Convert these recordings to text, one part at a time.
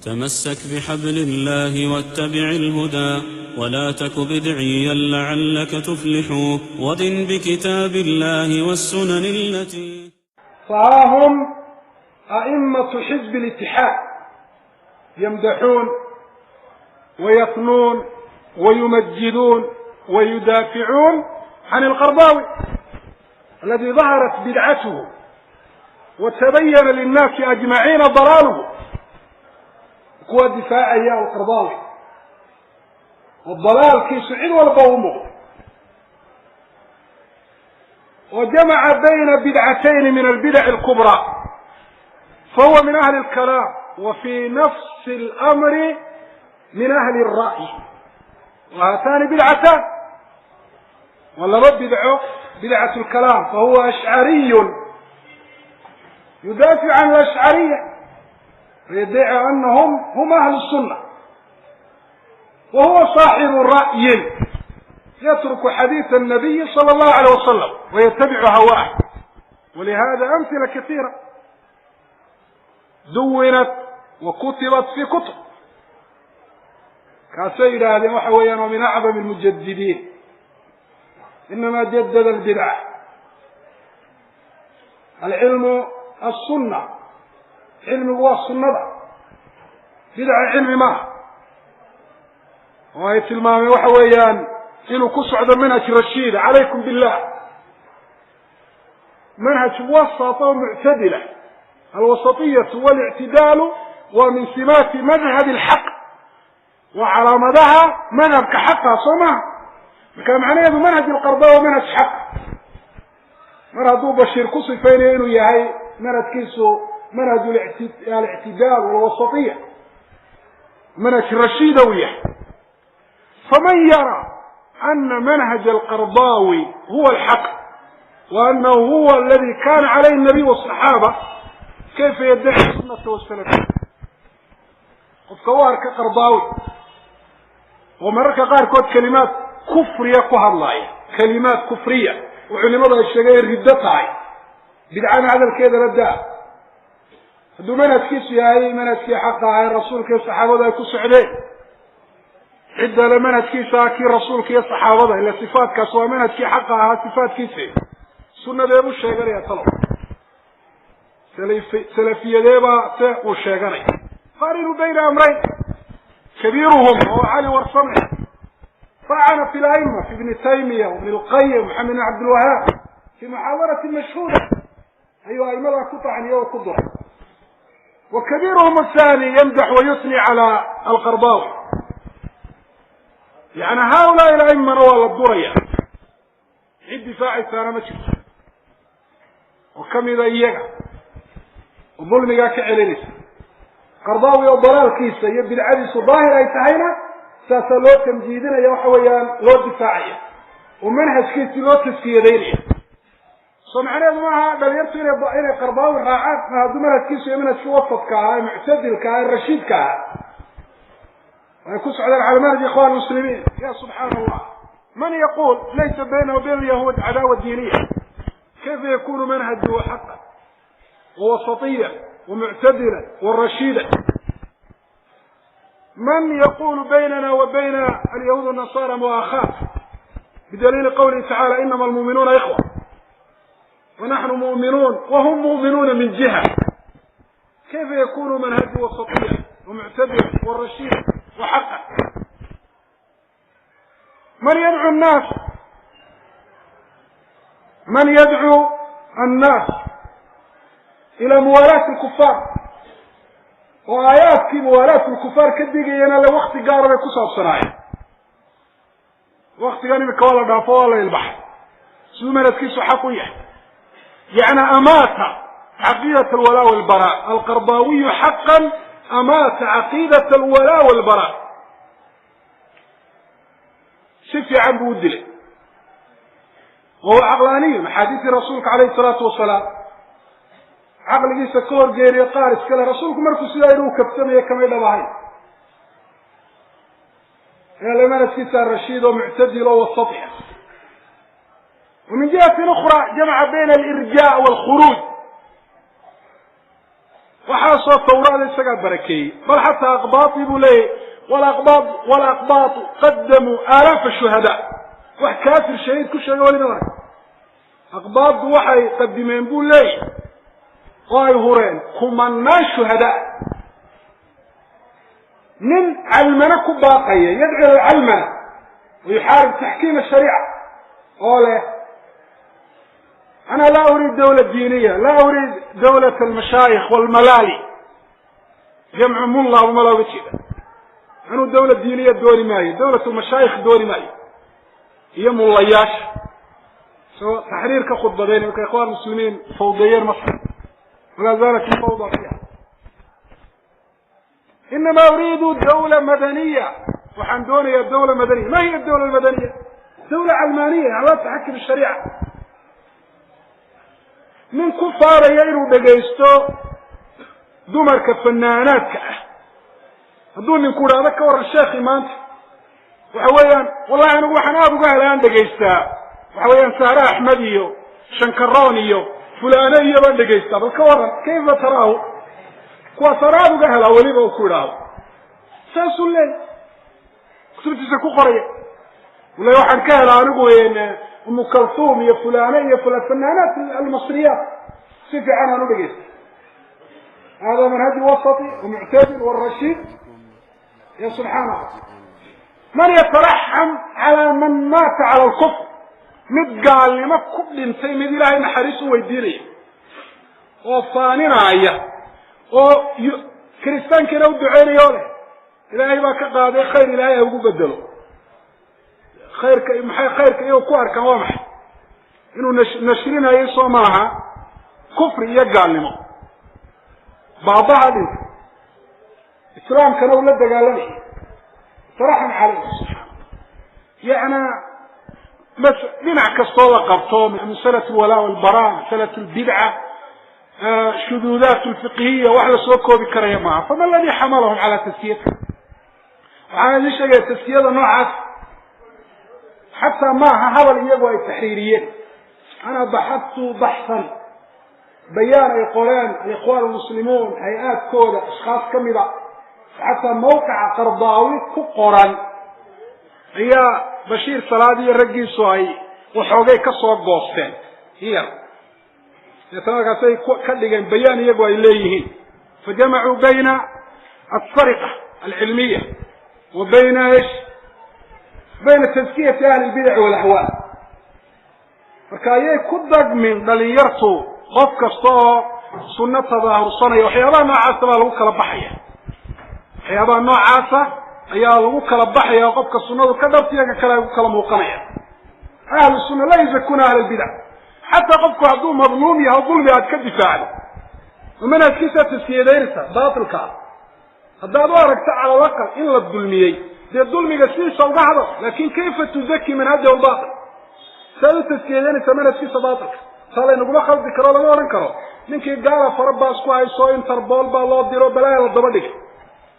تمسك بحبل الله واتبع الهدى ولا تك بدعيا لعلك تفلح ودن بكتاب الله والسنن التي فهم أئمة حزب الاتحاد يمدحون ويثنون ويمجدون ويدافعون عن القرضاوي الذي ظهرت بدعته وتبين للناس أجمعين ضلاله، kuwa difaacaya Alqardaawi oo dalaalkiisu cid walba u muuqdo oo jamaca bayna bidcatayni min albidac alkubraa، fahuwa min ahli alkalaam wa fi nafsi اlamri min ahli الra'yi، wa haatani bidcatan, waa laba bidco. Bidcat lkalaam, fahuwa ashcariyun yudaafic can alashcariya ويدعي أنهم هم أهل السنة، وهو صاحب رأي يترك حديث النبي صلى الله عليه وسلم ويتبع هواه. ولهذا أمثلة كثيرة دونت وكتبت في كتب. Kaasay yidhaahdeen waxa weeyaan wa min أعظم المجددين، إنما جدد البدعة. العلم السنة، cilmigu waa sunnada, bidca cilmi maaha. Oo ay tilmaameen waxa weeyaan inuu ku socdo manhaj rashiida. Calaykum billah, manhaj wasat oo muctadila. Alwasatiyatu walictidaalu waa min simaati madhab alxaq, waa calaamadaha madhabka xaqa, soo maha? Marka macnaheedu manhaj alqardawi waa manhaj xaq, mar hadduu Bashiir ku sifaynayo inuu yahay manhajkiisu manhaj alictidaal walwasatiya, manhaj rashiida uu yahay. Faman yara ana manhaj alqardaawi huwa alxaq wa anahu huwa aladi kana calayhi الnabiy والصaxaaba, kayfa yaddaci sunata wasalafiya? Qofka u arka Qardaawi oo mararka qaarkood kelimaad kufriya ku hadlaaya, kelimaad kufriya oo culimadu ay sheegeen riddo tahay, bidcana hadalkeedala daa, hadduu manhajkiisu yahay manhajkii xaqa ahay rasuulka iyo saxaabadu ay ku socdeen, ciddale manhajkiisa ah kii rasuulka iyo saxaabada, ila sifaatkaas waa manhajkii xaqa ahaa sifaatkiisi, sunnadeebuu sheeganaya? Talow salafiyadeebaa se uu sheeganaya? Qarinuu bayna amrayn. Kabiiruhum oo Cali Warsame طacana fi laima, fi Ibni Taymiya, ibn Lqayim, Maxamed bin Cabdilwahaab, fi muxaadarati mashhuura ayuu aimadaa ku tacniye oo ku duray. Wa kabiiruhum athani yamdax wayusni cala alqardaawi. Yani haulaai alaimana waa la duraya, cid difaacaysaana ma jirto oo kamida iyaga oo dulmigaa ka celinaysa. Qardaawi oo dalaalkiisa iyo bidcadiisu daahir ay tahayna, saasaa loo tamjiidinaya, waxa weeyaan loo difaacaya oo manhajkiisii loo taskiyadaynaya. Soo macnaheedu maaha dhalinyartu inay Qardaawi raacaan, ma hadduu manhajkiisu iyo manhajkii wasadka ahaa ee muctadilka ahaa ee rashiidka ahaa ay ku socdaan cala manhaj ikhwan muslimiin. Ya subxaana Allah, man yaqul laysa baynahu wa bayna alyahuud cadaawa diiniya, kayfa yakunu manhajuhu xaqa wawasatiya wamuctadila warashiida? Man yaqulu baynana wa bayna alyahuud wanasara mu'aakhaat bidaliili qawlihi tacala inama almu'minuuna ikhwa, wanaxnu mu'minuun wahum mu'minuuna min jiha, kayfa yakunu manhaju wasatiya wamuctadila warashiida waxaqa? Man yadcu nnaas, man yadcuu annaas ilaa muwaalaati lkufaar, oo aayaadkii muwaalaat lkufaar ka digayana le wakti gaara bay ku saabsanaayeen, waktigan imika waa la dhaafo, waa la ilbaxay, siduu manhajkiisu xaq u yahay? Yani amaata caqiidat alwalaa walbara alqardaawiyu xaqan, amaata caqiidat alwalaa walbara, si fiican buu u dilay. Wahuwa caqlaaniyun, axaadiistii rasuulka calayhi salaatu wasalaam caqligiisa ka horgeeniyo qaar iskale. Rasuulku markuu sidaa inuu kabsamayo kamay dhab ahayn ee manhajkiisa rashiid oo muctadil oo wasati ah. Wa min jihatin ukhra jamaca bayna alirjaa walkhuruuj. Waxaasoo tawraada isagaa barakeeyey. Bal xataa aqbaati buu leeyahy, walaqbaat walaqbaatu qadamuu aalaafa shuhadaa. Wax kaafir shahiid ku sheega weli ma arag. Aqbaaddu waxay qadimeen buu leeyahy oo ay hureen kumanaan shuhadaa. Nin calmano ku baaqaya, yadcu ila alcalmana wayuxaarib taxkiim ashariica, oo leh ana laa uriid dawla diiniya, laa uriid dawlat almashaayikh walmalaali, jamcu mulla uma looga jeeda, anuu dawla diiniya dooni maayo, dawlat lmashaayikh dooni maayo iyo mullayaasha. Isagoo taxriir ka khudbadeyn marka ikhwaan muslimiin fawdeeyeen Masr, walaa zaalat ilfawda fiiha. Inama uriidu dawla madaniya, waxaan doonayaa dawla madaniya. Ma hiya dawla madaniya? Dawla calmaaniya, laa taxakim shariica. Nin ku faaraya inuu dhegaysto dumarka fanaanaadka ah, hadduu ninku idhaahdo ka warran sheekhi maanta, waxa weeyaan wallahi anigu waxaan aada uga hela aan dhegaystaa, waxa weeyaan Saare Axmed iyo Shankaroon iyo fulaano iyo baan dhegaystaa, bal ka warran, kayfa taraahu? Kuwaasaan aada uga helaa weliba uu ku idhaahdo, saasuu leey kutubtiisa ku qoraya, u le waxaan ka helaa anigu Umu Kalthum iyo fulano iyo fula fanaanaat almasriyaat, si fiican aan u dhegaysta. Hada manhaj wasati wamuctadil wrashiid. Ya subxaan allah, man yataraxam calaa man maata cala alkufr, mid gaalnimo ku dhintay mid ilaahay naxariis u weydiinaya oo faaninaya oo kiristaankiina u duceynaya o leh ilaahay baa ka qaaday, khayr ilaahay ha ugu bedelo. Khayrka maxay khayrka iyago ku arkaan? Waa maxay? Inuu nashrinayo soo maaha kufri iyo gaalnimo? Baabaha dhintay islaamkana uu la dagaalamayay, taraxum caleyh subxaana. Yacna mas dhinac kastoo la qabto, masalat alwalaa walbara, masalat albidca, shuduudaat alfiqhiya, wax lasoo koobi karaya maaha. Fama aladi xamalahum cala taskiyati? Waxaan idin sheegaya taskiyada noocaas xataa maaha hadal iyagu ay taxriiriyeen. Ana baxadtu baxsan bayaan ay qoreen alikhwaan almuslimuun, hay-aadkooda ashkhaas kamida, xataa mawqica Qardaawi ku qoran ayaa Bashiir Salaad iyo raggiisu ay waxoogay ka soo goosteen iyar, deetana markaasay ka dhigeen bayaan iyagu ay leeyihiin. Fajamacuu bayna alsariqa alcilmiya wa bayna ish bayna taskiyati ahli lbidaci walahwaa. Marka ayay ku dagmin dhalinyartu qof kasta oo sunno tadaahursanaya. Waxyaabaha noocaasa baa lagu kala baxaya, waxyaabaha noocaasa ayaa lagu kala baxaya oo qofka sunnadu ka dhabtiya ka kale ay ku kala muuqanaya. Ahlu sunna laa yuzakuuna ahla lbidac, xataa qofku hadduu madluum yahay o dulmi aad ka difaacdo oo manhajkiisaa taskiyadaynaysa baatilka ah, haddaad u aragto cala alaqal in la dulmiyey, dee dulmiga sidiisa uga hadal. Laakin kayfa tuzaki manhajahu lbatil? Saad u taskiyadeynaysaa manhajkiisa baatilka? Taa laynaguma khaldi karo, lama odhan karo ninkii gaala fara baas ku hayso, Interpol baa loo diro, balaaya la daba dhigay.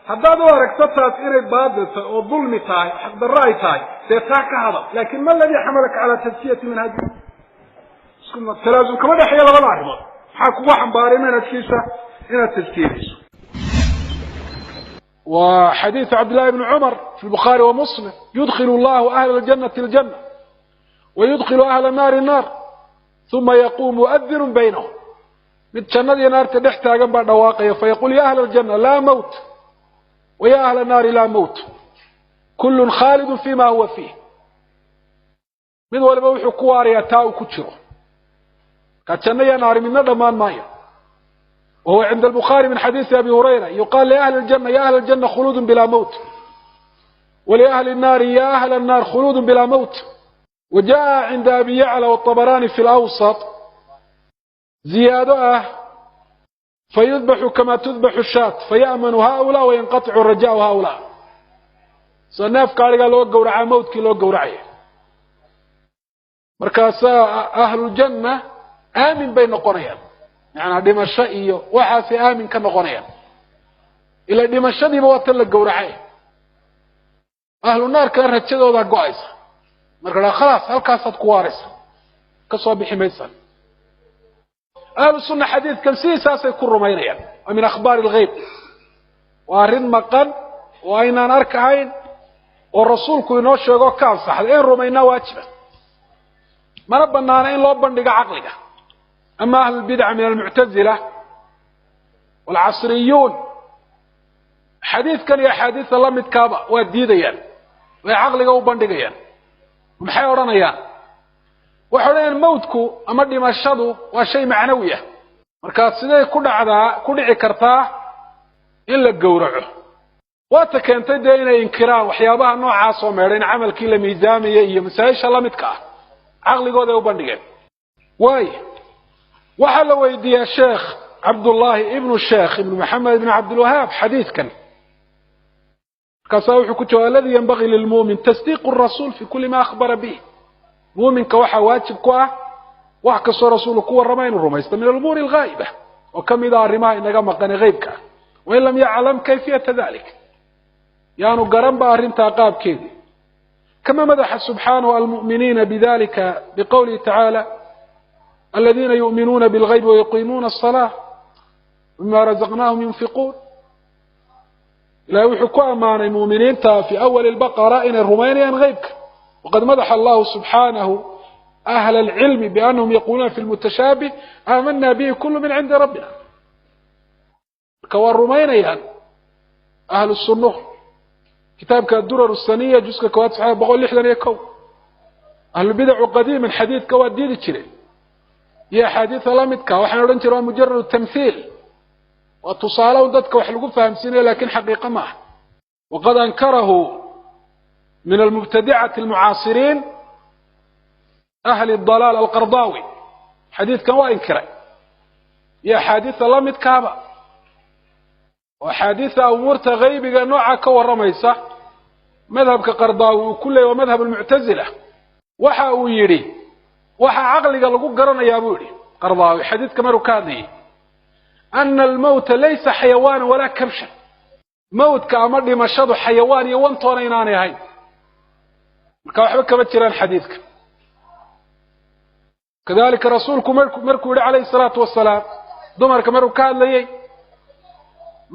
Haddaad u aragto taas inay baatil tahay oo dulmi tahay, xaqdarro ay tahay, dee taa ka hadal. Laakin ma aladi xamalaka calaa taskiyati manhaji? Talaasum kama dhexeeya labada arrimood. Maxaa kugu xambaaray manhajkiisa inaad taskiyadayso? Wa xadiiثu Cabd llahi bni Cumar fi Bukhaari wa Muslim, yudkil llahu ahla ljanati ljana wayudkilu ahla naari naar, uma yaquum muadinu baynahum, mid jannadiiyo naarta dhex taagan baa dhawaaqaya, fayaqul ya ahla aljana laa mawt wa ya ahla naari laa mawt, kullun khaalidun fima huwa fiih. Mid waliba wuxuu ku waarayaa taa uu ku jiro. Markaa janno iyo naari midna dhammaan maayo. Wahuwa cinda albukhaari min xadiisi abi hurayra, yuqaal liahli ljana ya ahla ljana khuluudun bilaa mawt, waliahli nnaari ya ahla annaar khuluudun bilaa mawt. Wa jaa cinda abi yacla waطabaraani fi lawsat ziyaado ah, fayudbaxu kama tudbaxu shaat, faya'manu haulaa wayanqaicu rajaau haulaa. Soo neefka arigaa loo gowracaa mawtkii loo gowracaya, markaasaa ahluljanna aamin bay noqonayaan, macanaa dhimasho iyo waxaasay aamin ka noqonayaan, ila dhimashadiiba waa tan la gowracay. Ahlu naarkana rajadoodaa go-aysa, marka dhaa khalaas, halkaasaad ku waaraysa, ka soo bixi maysaan. Ahlu sunna xadiidkan sidiisaasay ku rumaynayaan. Waa min akhbaari alghayb, waa arrin maqan oo aynaan arkahayn oo rasuulku inoo sheego ka ansaxday, in rumaynaa waajiba. Mana banaana in loo bandhigo caqliga. Ama ahlulbidca min almuctazila waalcasriyuun xadiidkan iyo axaadiista la midkaaba waa diidayaan, way caqliga u bandhigayaan. Maxay odhanayaan? Waxay odhanayaan mawdku ama dhimashadu waa shay macnawi ah, markaa siday ku dhacdaa, ku dhici kartaa in la gowraco? Waata keentay dee inay inkiraan waxyaabaha noocaas oo meedha, in camalkii la miisaamaya iyo masaa-isha la midka ah, caqligooday u bandhigeen. Waay waxaa la weydiiyaa sheekh Cabdullaahi ibnu sheekh ibnu Maxamed ibnu Cabdilwahaab xadiidkan, markaasaa wuxuu ku jawaba aladi yanbagii lilmu'min tasdiiqu rasuul fi kuli ma akhbara bih. Muuminka waxaa waajib ku ah wax kastoo rasuulku ku warrama inuu rumaysto min alumuuri alghaa'iba, oo ka mid a arrimaha inaga maqane haybka ah, wain lam yaclam kayfiyata dalik, yaanu garanba arrintaa qaabkeedii. Kama madaxa subxaanahu almu'miniina bidalika biqowlihi tacaala aladiina yu'minuuna bilgaybi wayuqiimuuna asalaa mima razaqnaahum yunfiquun. Ilahay wuxuu ku ammaanay muuminiinta fi awali lbaqara inay rumaynayaan haybka. Waqad madaxa allahu subxaanahu ahla alcilmi biannahum yaquluuna fi lmutashaabih aamana bihi kulu min cindi rabbina. Marka waa rumaynayaan ahlu sunnuhu. Kitaabka durar saniya juska kowaad saxaxa 161. Ahlubidacu qadiiman xadiidka waa diidi jireen iyo axaadiida la midka, waxaan odhan jire waa mujarad tamhiil, waa tusaale un dadka wax lagu fahamsiinayo, lakin xaqiiqo ma aha. Waqad ankarahu min almubtadicati almucaasiriin ahli dalaal alqardaawi, xadiidkan waa inkiray iyo axaadiida la midkaaba, oo axaadiida umuurta haybiga nooca ka warramaysa madhabka Qardaawi uu ku leeyay waa madhab almuctazila. Waxa uu yidhi waxaa caqliga lagu garanayaa buu yidhi Qardaawi xadiidka maruu ka hadlayay ana almawta laysa xayawaana walaa kabshan, mawdka ama dhimashadu xayawaan iyo wantoona inaanay ahayn. Marka waxba kama jiraan xadiidka. Kadalika rasuulku markuu yihi calayhi salaatu wasalaam dumarka maruu ka hadlayay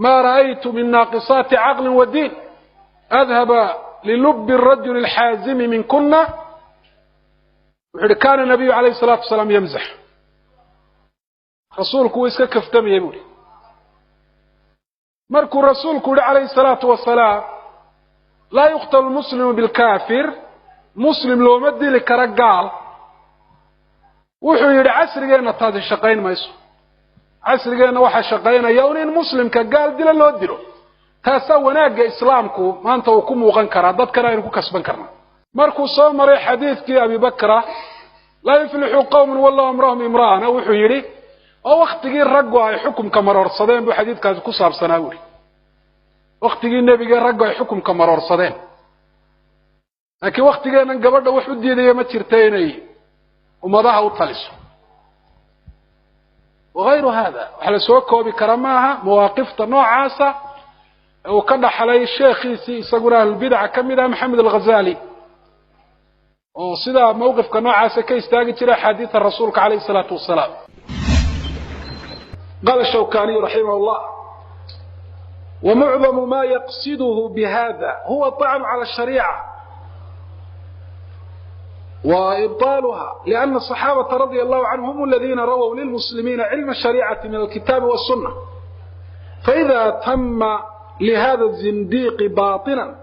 ma ra'aytu min naaqisaati caqlin wa diin adhaba lilubi arajuli alxaazimi min kuna, wuxuu yihi kana nabiyu calayhi salaatu wasalaam yamzax, rasuulku wuu iska kaftamayay bu ihi. Markuu rasuulku yihi calayhi salaatu wasalaam laa yuqtalu lmuslimu bilkaafir, muslim looma dili karo gaal, wuxuu yidhi casrigeenna taasi shaqayn mayso, casrigeenna waxaa shaqaynaya un in muslimka gaal dila loo dilo, taasaa wanaagga islaamku maanta uu ku muuqan karaa, dadkana aynu ku kasban karnaa. Markuu soo maray xadiidkii Abi Bakra laa yuflixu qawmun wallahu amrahum imra'ana, wuxuu yidhi oo waktigii raggu ay xukumka maroorsadeen buu xadiidkaasi ku saabsanaa buuhi, waktigii nebiga raggu ay xukumka maroorsadeen, laakiin waktigeennan gabadha wax u diidaya ma jirta inay ummadaha u taliso. Wagayru hada wax la soo koobi kara maaha mawaaqifta noocaasa ee uu ka dhaxlay sheekhiisii isaguna ahlulbidaca ka mid ah Maxamed Alghazali, oo sidaa mawqifka noocaasa ka istaagi jiray axaadiida rasuulka calayhi isalaatu wasalaam. Qaala Shawkaniyu raximah llah ومعظم ما يقصده بهذا هو الطعن على الشريعة وإبطالها، لأن الصحابة رضي الله عنهم هم الذين رووا للمسلمين علم الشريعة من الكتاب والسنة، فإذا تم لهذا الزنديق باطنا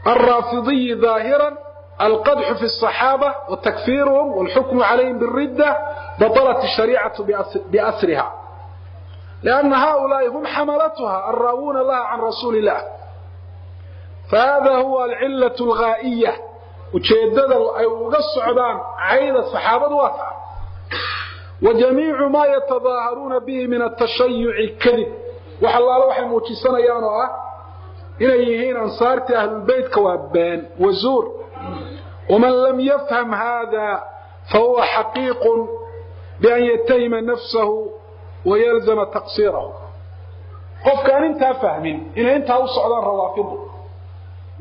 الرافضي ظاهرا القدح في الصحابة وتكفيرهم والحكم عليهم بالردة بطلت الشريعة بأسرها، لأن هؤلاء هم حملتها الراوون لها عن رسول الله، فهذا هو العلة الغائية ujeedada ay uga socdaan cayda saxaabadu waa taa. Wa jamiicu maa yatadaaharuuna bihi min atashayuci kadib, wax allaale waxay muujisanayaan oo ah inay yihiin ansaartii ahlulbeytka waa been wazuur. Waman lam yafham hada fahuwa xaqiiqun bian yatahima nafsahu wayalzama taqsiirahu. Qofkaan intaa fahmin inay intaa u socdaan rawaafidu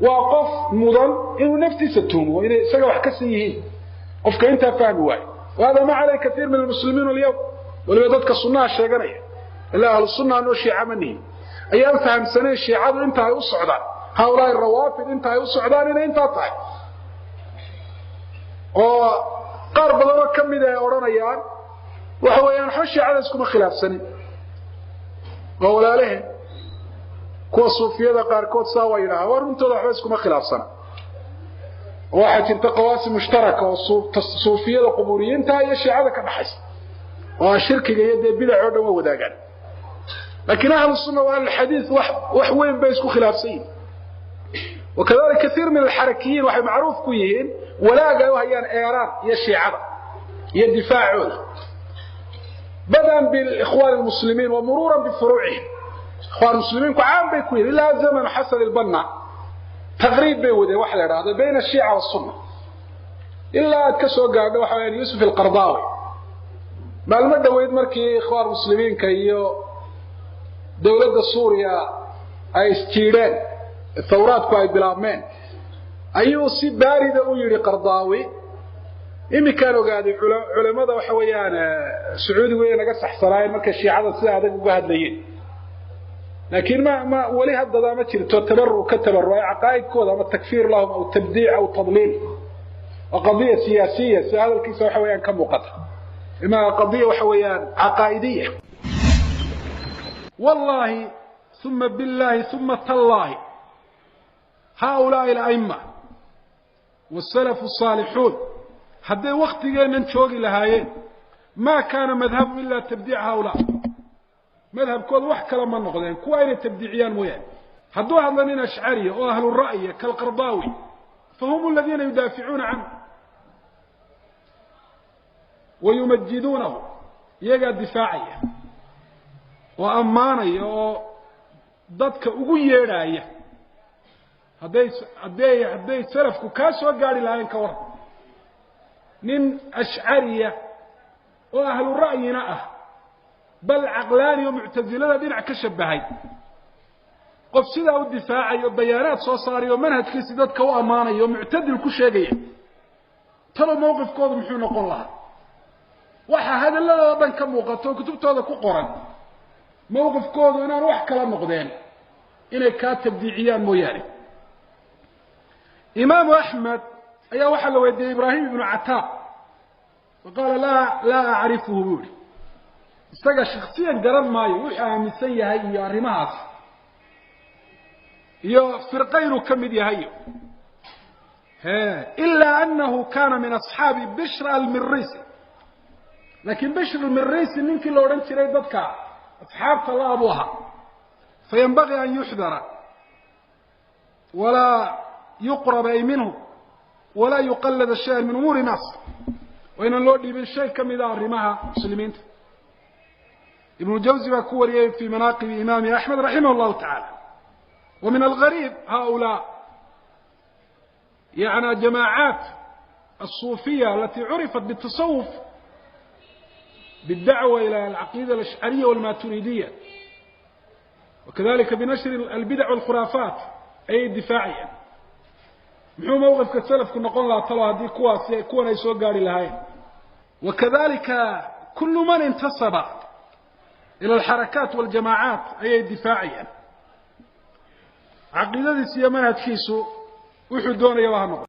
waa qof mudan inuu naftiisa tuumo inay isaga wax ka sii yihiin, qofka intaa fahmi waayo. Wahada ma caleyh kaiir min almuslimiin alyawm, weliba dadka sunnaha sheeganaya ilaa ahlu sunna anoo shiica ma nihin ayaan fahamsanayn shiicadu inta ay u socdaan, haulaai rawaafid inta ay u socdaan inay intaa tahay, oo qaar badanoo ka mida ay odhanayaan waxa weeyaan waxba shiicada iskuma khilaafsanin, waa walaalahe. Kuwa suufiyada qaarkood saa waa yidhaha, waa runtooda, waxba iskuma khilaafsana. Waxaa jirta qawaasi mushtaraka oo suufiyada qubuuriyiinta iyo shiicada ka dhaxaysa, oo shirkiga iyo dee bidac oo dhan waa wadaagaan. Laakiin ahlu sunna wa ahlulxadiid wax weyn bay isku khilaafsan yihin. Wakadalika kaiir min alxarakiyiin waxay macruuf ku yihiin walaaga ay u hayaan eeraan iyo shiicada iyo difaacooda, badan bilikhwaan almuslimiin wa muruuran bifuruucihim. Ikhwaan muslimiinku caan bay ku yihin ilaa zaman Xasan ilbanna taqriib bay wadeen waxa la idhahdo bayna ashiica wasunna, ilaa aad ka soo gaadho waxa weyaan Yuusuf alqardaawi. Maalmo dhoweyd markii ikhwaan muslimiinka iyo dowladda Suuriya ay isjiidheen, thawraadku ay bilaabmeen, ayuu si baarida u yidhi Qardaawi: iminkaan ogaaday culamada waxa weeyaan Sacuudigu inay naga saxsanaayeen markay shiicada sida adag uga hadlayeen, laakiin ma weli haddada ma jirto tabaru ka tabaruay caqaa'idkooda ama takfiir lahum aw tabdiic aw tadliil, waa qadiya siyaasiya sida hadalkiisa waxa weeyaan ka muuqata, ima qadiya waxa weeyaan caqaa'idiya. Wallahi uma billahi uma tallaahi, haaulaai alaima wasalafu الصaalixuun hadday waktigeennan joogi lahaayeen, ma kaana madhabu ila tabdiic haulaa, madhabkooda wax kale ma noqdeen kuwa inay tabdiiciyaan mooyaane. Hadduu hadla nin ashcariya oo ahlu ra'ya kalqardaawi, fahum aladiina yudaaficuuna canhu wa yumajiduunahu, iyagaa difaacaya oo ammaanaya oo dadka ugu yeedhaaya. Hadday salafku kaa soo gaari lahaayeen, ka waran nin ashcariya oo ahlu ra'yina ah, bal caqlaani oo muctasilada dhinac ka shabahay, qof sidaa u difaacayo, bayaanaad soo saarayo o manhajkiisi dadka u ammaanayo o muctadil ku sheegaya, talow mawqifkoodu muxuu noqon lahaa? Waxaa hadalladooda dhan ka muuqato oo kutubtooda ku qoran mawqifkoodu inaan wax kala noqdeen inay kaa tabdiiciyaan mooyaane. Imaamu Axmed ayaa waxaa la weydiiyey Ibraahim ibnu Cataab, fa qaala laa acrifuhu, buu yihi, isaga shaksiyan garan maayo wuxuu aaminsan yahay iyo arrimahaas iyo firqa inuu ka mid yahay, ilaa anahu kana min asxaabi Bishr almirisi. Laakiin Bishr almirisi ninkii la odhan jiray dadka asxaabta la abuu ahaa, fayanbagii an yuxdara walaa yuqraba ay minhu walaa yuqallada shaya min umuuri naas, waa inaan loo dhiibin shay ka mida arrimaha muslimiinta. Ibnu Jawzi baa ku wariyey fi manaaqibi imaami Axmed raximah llahu tacaala. Wa min algariib haulaa yani jamaacaat الصuufiya alati curifat bالtasawuf bاdacwa ilى alcaqiida alashcariya walmaturidiya, wakadalika binashri albidac walkhuraafaat ayay difaacayaan. Muxuu mawqifka salafku noqon lahaa talo haddii kuwaasi kuwan ay soo gaari lahaayeen? Wakadalika kulu man intasaba ila alxarakaat waljamaacaat ayay difaacayaan, caqiidadiisu iyo manhajkiisu wuxuu doonayaba ha noqdo.